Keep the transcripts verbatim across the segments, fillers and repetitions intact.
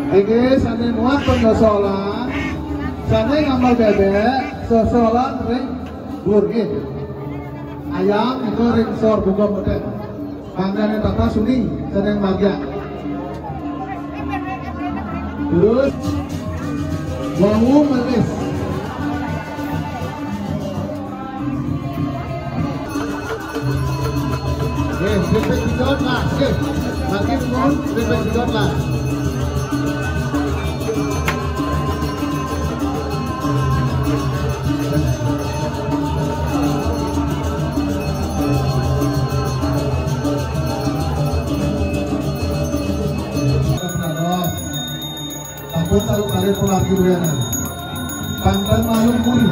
Niki sané muat panyosolan, sané ngamel bébék, sosolan ring dur nggih. Ayam nika ring sor buka modél. Mangdané tata suni sané margiang. Terus wau melis. Nggih, keripik didot lah. Nggih. Mangkin nuwun, keripik didot lah. Sampun taruh kalian pelaki Riana. Pangkat malu puri.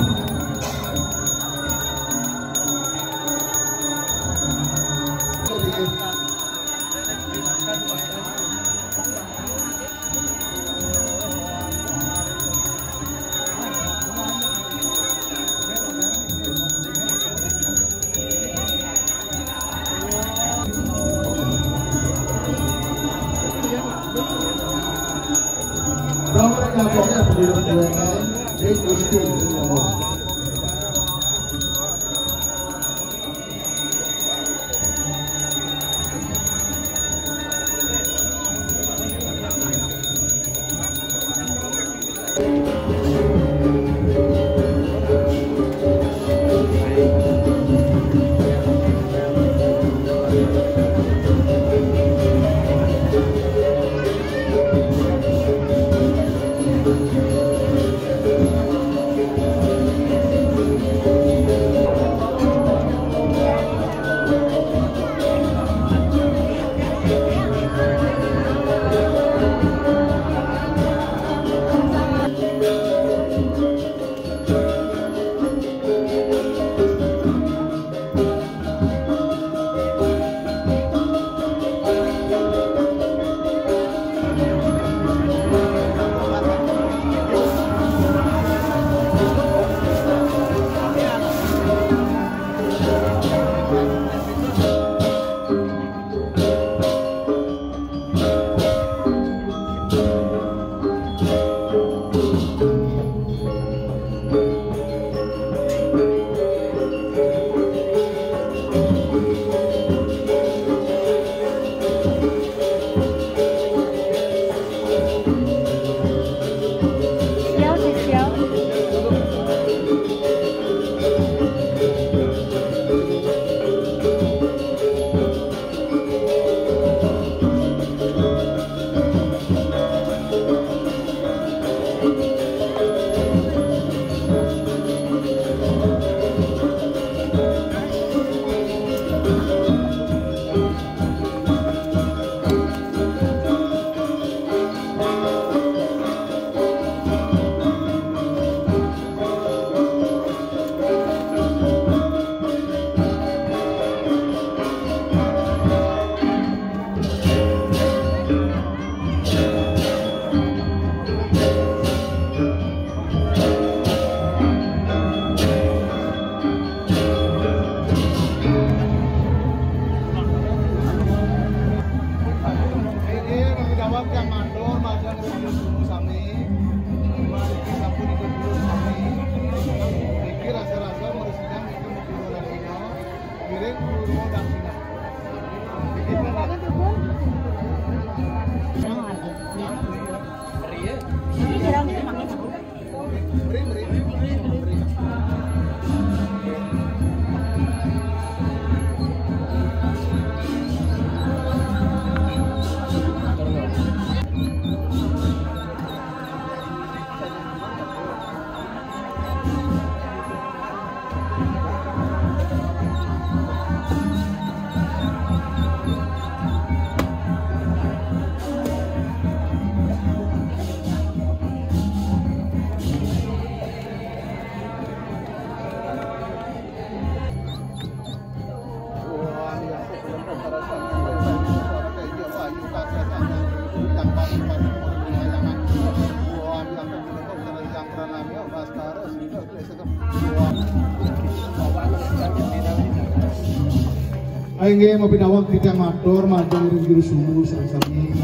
Inggih, mapinawang kita matur majeng ring juru sumbu sareng sami.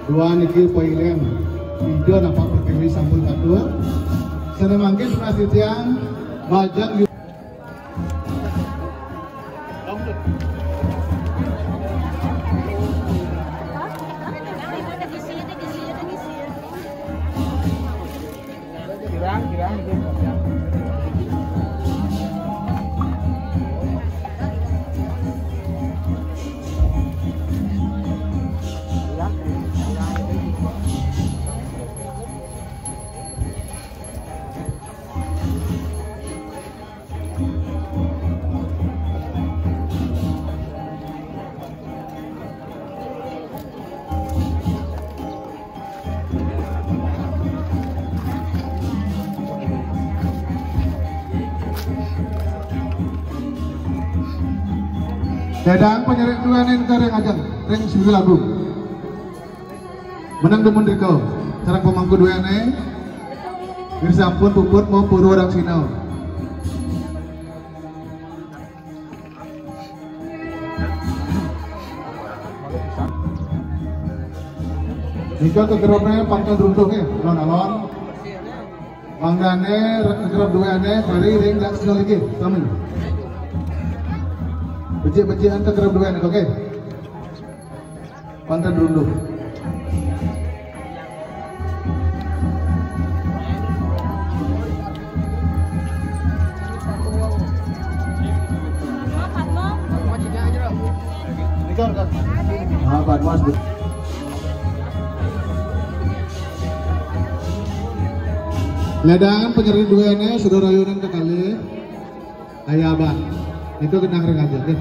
Dua niki poilén. Ida napa pertiwi sampun katur. Sané mangkin tunas titiang majeng. Dadang panyerik duané ring ajeng, ring Sri Agung. Meneng demen rika, sareng pemangku duané, ring sampun puput mau purwa daksina. Nika kekerepnya pangkal runtuh ya, alon-alon. Mangdané kekerep duané, kari ring daksina linggih, sami. Becik-becikan kekerep duané, oke. Pangkal runtuh. Ah, Pak Mas, Bu. Ledang panyerik duané, sedaya rayunan kekalih. Ayah Abah. Itu kenang ring aja, nggih.